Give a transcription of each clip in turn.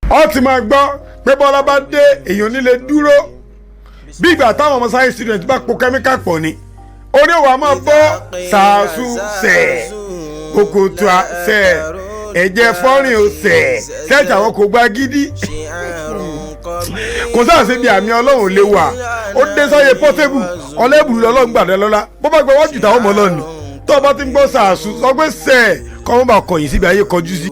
Ọ ti máa gbọ́ pé bọ́lá bá dé, èèyàn nílé dúró bí ìgbà táwọn ọmọ science student bá po kẹ́míkà pọ̀ ni. Orí wa máa bọ́ sàásù sẹ̀, kòkòtò sẹ̀, ẹ̀jẹ̀ fọ́rin ò sẹ̀ sẹ́ẹ̀tì, àwọn kò gba gidi. Kò sáà sí bí àmì Ọlọ́run lè wà. Ó dé sáyé Portable, ọlẹ́bùrú lọ́lọ́run gbàdé lọ́lá. Bó bá gba wájú táwọn ọmọ lọ́ni, tó o bá ti ń gbọ́ sàásù, sọ pé sẹ̀, kọ́ wọ́n bá kọ̀yìn síbi ayé kọjú sí.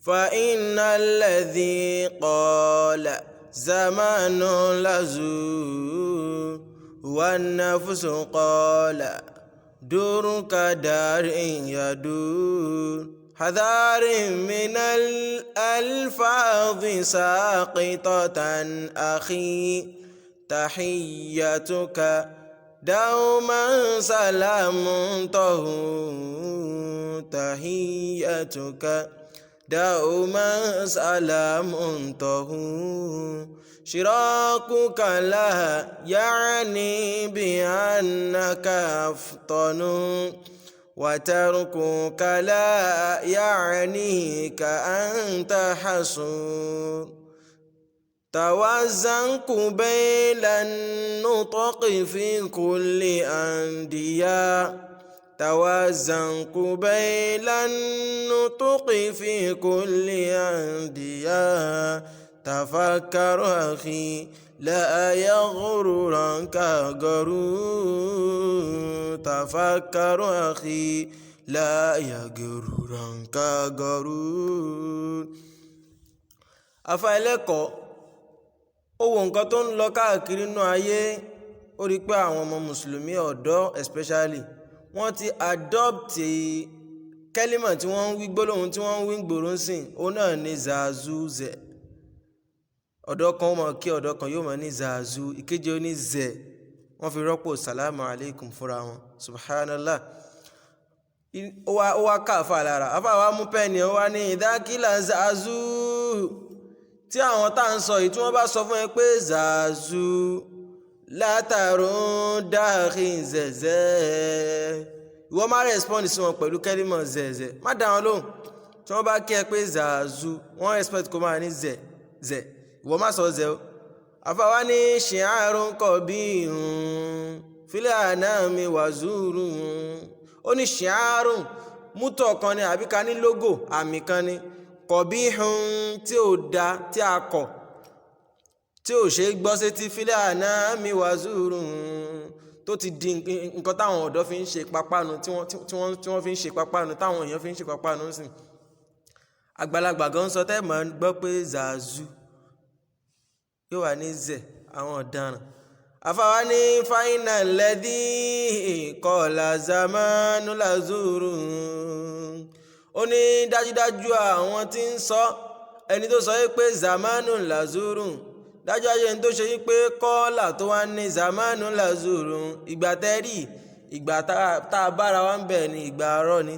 فإن الذي قال زمان لزور والنفس قال دور كدار يدور. حذار من الألفاظ ساقطة أخي، تحيتك دوما سلام طهور، تحيتك دوما سلام طهور. شراكك لا يعني بأنك أفطن، وتركك لا يعنيك أنت حصور. توزن قبيل النطق في كل أندية، توزن قبيل النطق في كل أندية. تفكر أخي، لا يغررنك غرور. تفكر أخي، لا يغررنك غرور. Afa ẹlẹ́kọ̀ọ́, ó wo nǹkan tó ń lọ káàkiri nínú ayé, ó rí i pé àwọn ọmọ mùsùlùmí ọ̀dọ́ especially, wọ́n ti adopt kẹ́límà tí wọ́n ń wí, gbólóhùn tí wọ́n ń wí gbòòrò ń sìn, òun náà ní zazu zẹ̀. Ọ̀dọ́ kan ó mọ̀ kí ọ̀dọ́ kan yóò mọ̀ ní zazu, ìkejì ó ní zẹ̀. Wọ́n fi rọ́pò salamu alaykum fúnra wọn. Subhanallah. Ó wá ká àfa lára. Àfa wa mú pẹ́ẹ́nì, ó wá ní ìdákìlà zazu. Tí àwọn tá à ń sọ yìí, tí wọ́n bá sọ fún ẹ pé zazu látàrún dáhìn zẹ̀zẹ̀, ìwọ má respond sí wọn pẹ̀lú kẹ́límọ̀ zẹ̀zẹ̀, má dá wọn lóhùn. Tí wọ́n bá kí ẹ pé zazu, wọ́n expect kó máa ní zẹ̀ zẹ̀, ìwọ má sọ zẹ̀ o. Àfàwa ní ṣìárùn kọ̀ bí fílẹ̀ àná mi wà zúrù. Ó ní ṣìárùn mútọ̀ kan ni, àbí ká ní logo, àmì kan ni, kọ̀bí tí ò da, tí a kọ̀, tí ò ṣe é gbọ́ sétí, fílẹ̀ àná mi wà zúrù, tó ti di nǹkan táwọn ọ̀dọ́ fi ń ṣe pápánu, tí wọ́n fi ń ṣe pápánu, táwọn èèyàn fi ń ṣe pápánu sí. Àgbàlagbà gan sọ tẹ́ mọ̀ gbọ́ pé zazu, yóò wà ní zẹ̀, àwọn ọ̀daràn. Àfàwa ní fáínà lẹ́dí kọlà zamanu lazuru. Ó ní dájúdájú àwọn tí ń sọ, ẹni tó sọ pé zamanu lazuru, dájúdájú ẹni tó ṣe pé kọ́là tó wá ní zamanu lazuru, ìgbà tẹ́rì, ìgbà tá a bára wa ń bẹ̀ ni, ìgbà àárọ̀ ni.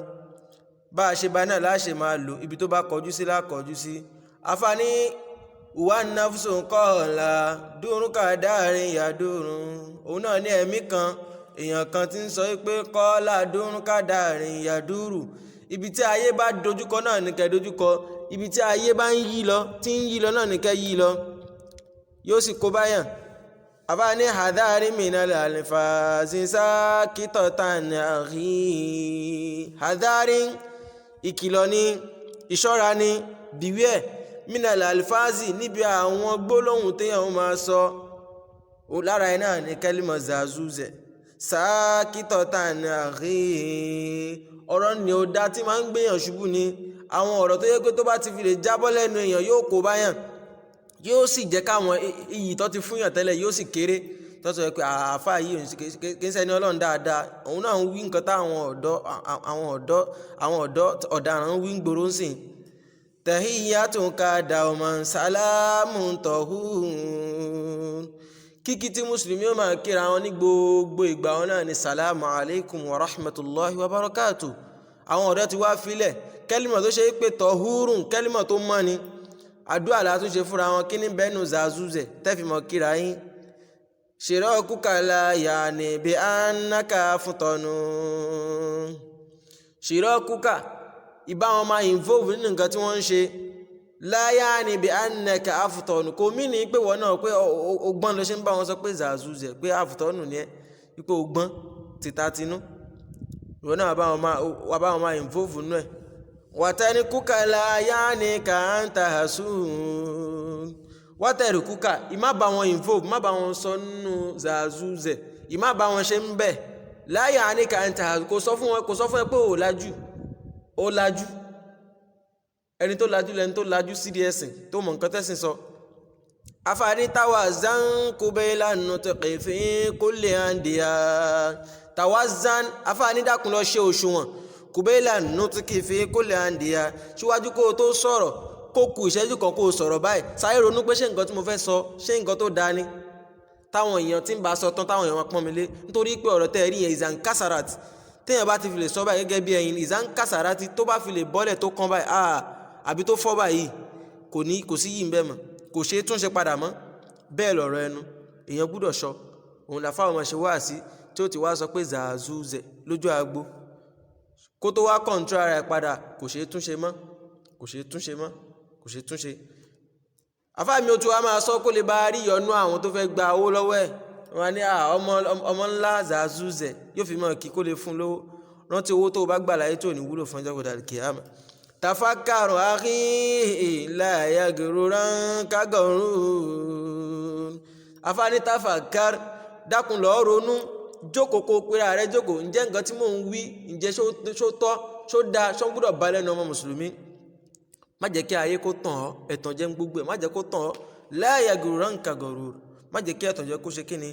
Bá a ṣe bá náà láṣẹ máa lò, ibi tó bá kọjú sí lákọjú sí. Àfààní wà nafsu kọ́ọ̀lá dúrúkà dárin yàdúrún. Òun náà ní ẹ̀mí kan, èèyàn kan tí ń sọ pé kọ́ọ̀lá dúrúkà dárin yàdúrù. Ibi tí ayé bá dojúkọ náà ní kẹ́ dojúkọ, ibi tí ayé bá ń yí lọ, tí ń yí lọ náà ní kẹ́ yí lọ, yóò sì kó báyàn. Àbá ní hadari minal alfazi sakitatan akhi. Hadari, ìkìlọ̀ ni, ìṣọ́ra ni, beware, minal alfazi, níbi àwọn gbólóhùn téèyàn máa sọ. Lára ẹ̀ náà ní kẹ́límọ̀ zazuzẹ̀ sakitatan akhi. Ọ̀rọ̀ ni ó dá tí máa ń gbéyàn ṣubú ni. Àwọn ọ̀rọ̀ tó yẹ pé tó bá ti fi lè jábọ́ lẹ́nu èèyàn, yóò kó báyàn, yóò sì jẹ́ káwọn iyì tó ti fúnyàn tẹ́lẹ̀ yóò sì kéré, tó sọ pé àáfàá yìí kì í ṣẹni Ọlọ́run dáadáa, òun náà ń wí nǹkan táwọn ọ̀dọ́, àwọn ọ̀dọ́ ọ̀daràn ń wí ń gbòòrò ń sìn. Tahiyyatuka dauman salamun tahur. Kíkí tí mùsùlùmí ó máa kíra wọn ní gbogbo ìgbà wọn náà ní salamu alaykum wa rahmatulahi wa barakatu. Àwọn ọ̀dọ́ ti wá filẹ̀ kẹ́límọ̀ tó ṣe é pé tọ̀húrùn, kẹ́límọ̀ tó mọ́ ni. Àdúrà látúnṣe fúnra wọn. Kí ní bẹ́ẹ̀nù zazuzẹ̀ tẹ́fìmọ̀ kíra yín? Ṣìrọ́kùkàlà yàní bí anaka fúntọ̀nù. Ṣìrọ́kùkà, ìbá wọn máa involve nínú nǹkan tí wọ́n ń ṣe. Láyà ni bí anaka afutọ́nù, kò mí ní pé wọ́n náà pé ọgbọ́n ló ṣe ń bá wọn sọ pé zàzúzẹ̀ pé afutọ́nù ni ẹ, wípé ọgbọ́n tìta tinú ìwọ náà wà bá wọn máa involve nú ẹ̀. Wàtẹ́ni kúkà láyà ni kà ń ta àsùn, wàtẹ́rì kúkà, ìmá bá wọn involve, má bá wọn sọ nínú zàzúzẹ̀, ìmá bá wọn ṣe ń bẹ̀. Láyà ni kà ń ta àsùn, kò sọ fún wọn, kò sọ fún ẹ pé ò lajú, ó lajú. Ẹni tó lajú lẹni tó lajú sídi ẹ̀sìn, tó mọ̀ nǹkan tẹ́sìn sọ. Afáàní táwa zan kúbẹ́lá nùtẹ̀kẹ̀ fi kólé àǹdíyà táwa zan. Afáàní dákun lọ ṣe òṣùwọ̀n kúbẹ́lá nùtẹ̀kẹ̀ fi kólé àǹdíyà síwájú kó o tó sọ̀rọ̀, kó kù ìṣẹ́jú kan kó o sọ̀rọ̀ báyìí, sáré ronú pé ṣé nǹkan tí mo fẹ́ sọ, ṣé nǹkan tó dáa ni, táwọn èèyàn tí ń bá sọ tán, táwọn èèyàn máa pọ́n mi lé. Nítorí pé ọ̀rọ̀ tẹ́ ẹ rí yẹn, ìzànkásárat, téèyàn bá ti fi lè sọ báyìí gẹ́gẹ́ bí ẹyin, ìzànkásárat, tó bá fi lè bọ́lẹ̀ tó kán báyìí, àbí tó fọ́ báyìí, kò ní kò sí yìí ń bẹ́ mọ́, kò ṣeé túnṣe padà mọ́. Bẹ́ẹ̀ lọ̀rọ̀ ẹnu èèyàn gbúdọ̀ sọ. Òun làfáà ọmọ ṣe wáàsí tí ó ti wá sọ pé zàzúzẹ̀ lójú agbo, kó tó wá kọ̀ǹtró ara ẹ̀ padà, kò ṣeé túnṣe mọ́, kò ṣeé túnṣe mọ́, kò ṣeé túnṣe. Àfáà mi ò tún wá máa sọ kó lè bá rí ìyọnu àwọn tó fẹ́ gba owó lọ́wọ́ ẹ̀. Wọn ní ọmọ ńlá zàzúzẹ̀ yóò fi mọ̀ kí kó lè fún lówó. Rántí owó tó o bá gbà láyé tó ní wúlò fún ọjọ́ kò dàrí kìámà. Tafakkaru akhi la yaghurran kagorun. Afáàní tafakar, dákun lọ́ọ́ ronú, jókòó, kó pera rẹ jókòó. Ǹjẹ́ nǹkan tí mò ń wí, ǹjẹ́ ṣó tọ́, ṣó dáa, ṣó gbúdọ̀ bá lẹ́nu ọmọ mùsùlùmí? Má jẹ́ kí ayé kó tàn ọ́, ẹ̀tàn jẹ́ ń gbogbo ẹ̀, má jẹ́ kó tàn ọ́. La yaghurran kagorun, má jẹ́ kí ẹ̀tàn jẹ́ kó ṣe kíni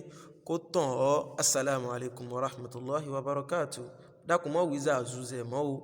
kó tàn ọ́. Assalamu alaikum wa rahmatulahi wa barakatuh. Dákun mọ́ wíńzà zuzẹ̀ mọ́ o.